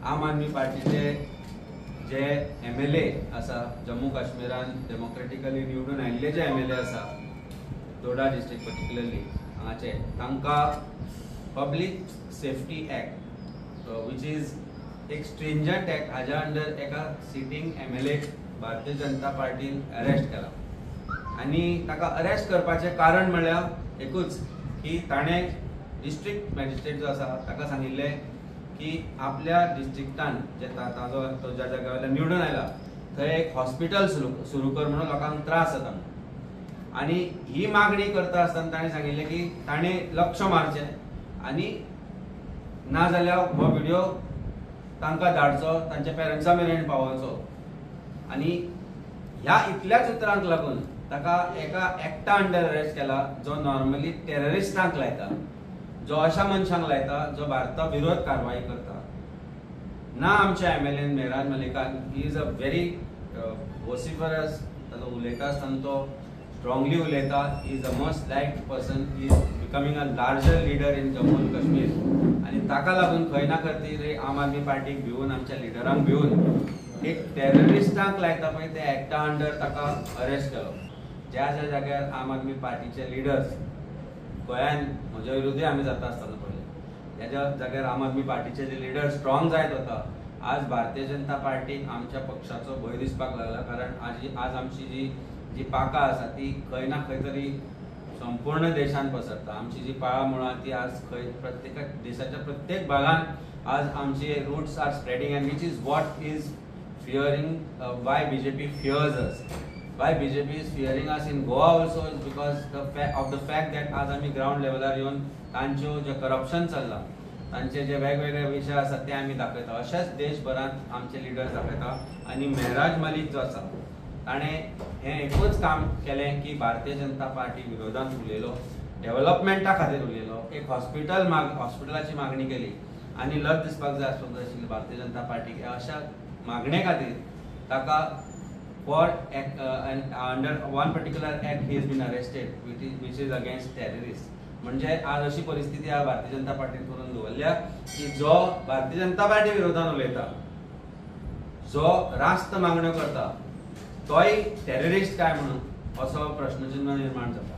आम आदमी पार्टीचे जे एमएलए आसा, जम्मू काश्मीरान डेमोक्रेटिकली निवडून आयिल्ले जे एमएलए आसा, डोडा डिस्ट्रिक्ट पर्टिक्युलरली हांगाचे, तांकां public safety act, which is एक स्ट्रिंजंट एक्ट, हाज्या अंडर एका sitting MLA Bharatiya Janata पार्टीन arrest केला. आनी ताका अरेस्ट करपाचें कारण म्हळ्यार एकूच की ताणें डिस्ट्रिक्ट मॅजिस्ट्रेट जो आसा ताका सांगिल्लें की आपल्या डिस्ट्रिक्टान जे ताजो तो ज्या जाग्या वयल्यान निवडून आयला थंय एक हॉस्पिटल सुरू कर म्हणून लोकांक त्रास जाता म्हणून. आनी ही मागणी करता आसतना ताणें सांगिल्लें की ताणें लक्ष मारचें आनी ना जाल्यार हो व्हिडियो तांकां धाडचो, तांच्या पेरंट्सां मेरेन पावोवचो. आनी ह्या इतल्याच उतरांक लागून ताका एका एक्टा अंडर अरेस्ट केला जो नॉर्मली टेररिस्टांक लायता, जो अशा मनशांक लायता जो भारता विरोध कारवाई करता. ना आमच्या एमएलएन मेहराज मलिकान, he is a very vociferous, ताजो उलयता आसतना तो स्ट्रांगली उलयता. He is a most like person, he is becoming a larger leader in Jammu and Kashmir. आनी ताका लागून खंय ना खंय तरी आम आदमी पार्टीक भिवन, आमच्या लिडरांक भिवन एक टेररिस्टांक लायता पळय त्या एक्टा अंडर ताका अरेस्ट केलो. ज्या ज्या जाग्यार आम आदमी पार्टीचे लिडर्स गोंयान म्हज्या विरुद्धूय आमी जाता आसतना पळयलें, ज्या ज्या जाग्यार आम आदमी पार्टीचे जे लिडर स्ट्रॉंग जायत वता, आज भारतीय जनता पार्टीक आमच्या पक्षाचो भंय दिसपाक लागला. कारण आज आमची जी जी पाकां आसा ती खंय ना खंय तरी संपूर्ण देशान पसरता. आमची जी पाळां मुळां ती आज खंय प्रत्येक देशाच्या प्रत्येक भागान आज आमचे roots are spreading, and which is what is fearing, why BJP fears us. Why BJP is fearing us in Goa also is because of the fact that आज आमी ग्रावंड लेवलार येवन तांच्यो जे करप्शन चल्लां, तांचे जे वेगवेगळे विशय आसात ते आमी दाखयता. अशेंच देशभरांत आमचे लिडर्स दाखयता. आनी मेहराज मलिक जो आसा ताणें हें एकूच काम केलें की भारतीय जनता पार्टी विरोधांत उलयलो, डेव्हलपमेंटा खातीर उलयलो, एक हॉस्पिटल हॉस्पिटलाची मागणी केली आनी लज दिसपाक जाय आसूंक जाय आशिल्ली भारतीय जनता पार्टीक. अशा मागणे खातीर ताका for under one particular act he has been arrested, which is against terrorist. म्हणजे आज अशी परिस्थिती आज भारतीय जनता पार्टीन करून दवरल्या की जो भारतीय जनता पार्टी विरोधान उलयता, जो रास्त मागण्यो करता, तोय टेररिस्ट काय म्हणून असो प्रश्नचिन्ह निर्माण जाता.